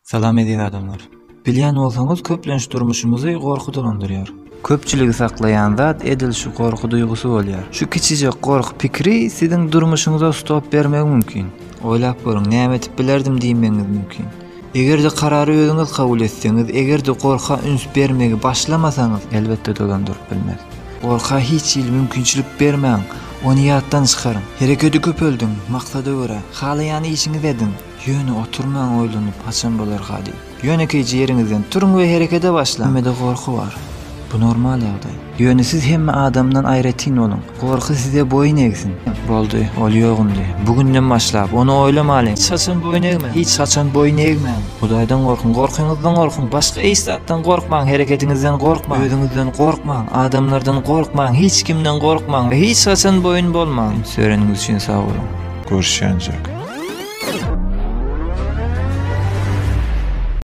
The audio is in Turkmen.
Salam eziz adamlar. Bilýän bolsaňyz köplenç durmuşymyzy gorky dolandyrýar. Köpçüligi saklaýan zat edil şu gorky duýgusy bolýar. Şu kiçijek gorky pikiri siziň durmuşyňyza stop bermegi mümkin. Oýlap görüň näme edip bilerdim diýmegiňiz mümkin. Eger-de karary özüňiz kabul etseňiz, eger-de gorka üns bermegi başlamasaňyz, elbetde dolandyryp bilmez. Gorka hiç hili mümkinçilik bermäň, ony ýatdan çykaryň. Herekedi köpeldiň, maksada görä, halaýan işiňizi ediň. Ýöne oturmaň oýlanyp haçan bolarka diýip. Ýönekeýje ýeriňizden turuň we herekede başlaň. Hemmede gorky bar. Bu normal ýagdaý. Ýöne siz hemme adamdan aýratyn boluň. Gorky size boýun egsin. Boldy, ol ýok indi. Bu günden başlap, ony oýlamalyň. Hiç haçan boýun egmäň. Hiç haçan boýun egmäň. Hudaýdan gorkuň, gorkyňyzdan gorkuň, başga hiç zatdan gorkmaň, hereketiňizden gorkmaň, özüňizden gorkmaň, adamlardan gorkmaň, hiç kimden gorkmaň we hiç haçan boýun bolmaň. Üns bereniňiz üçin sag boluň. Görüşýänçäk.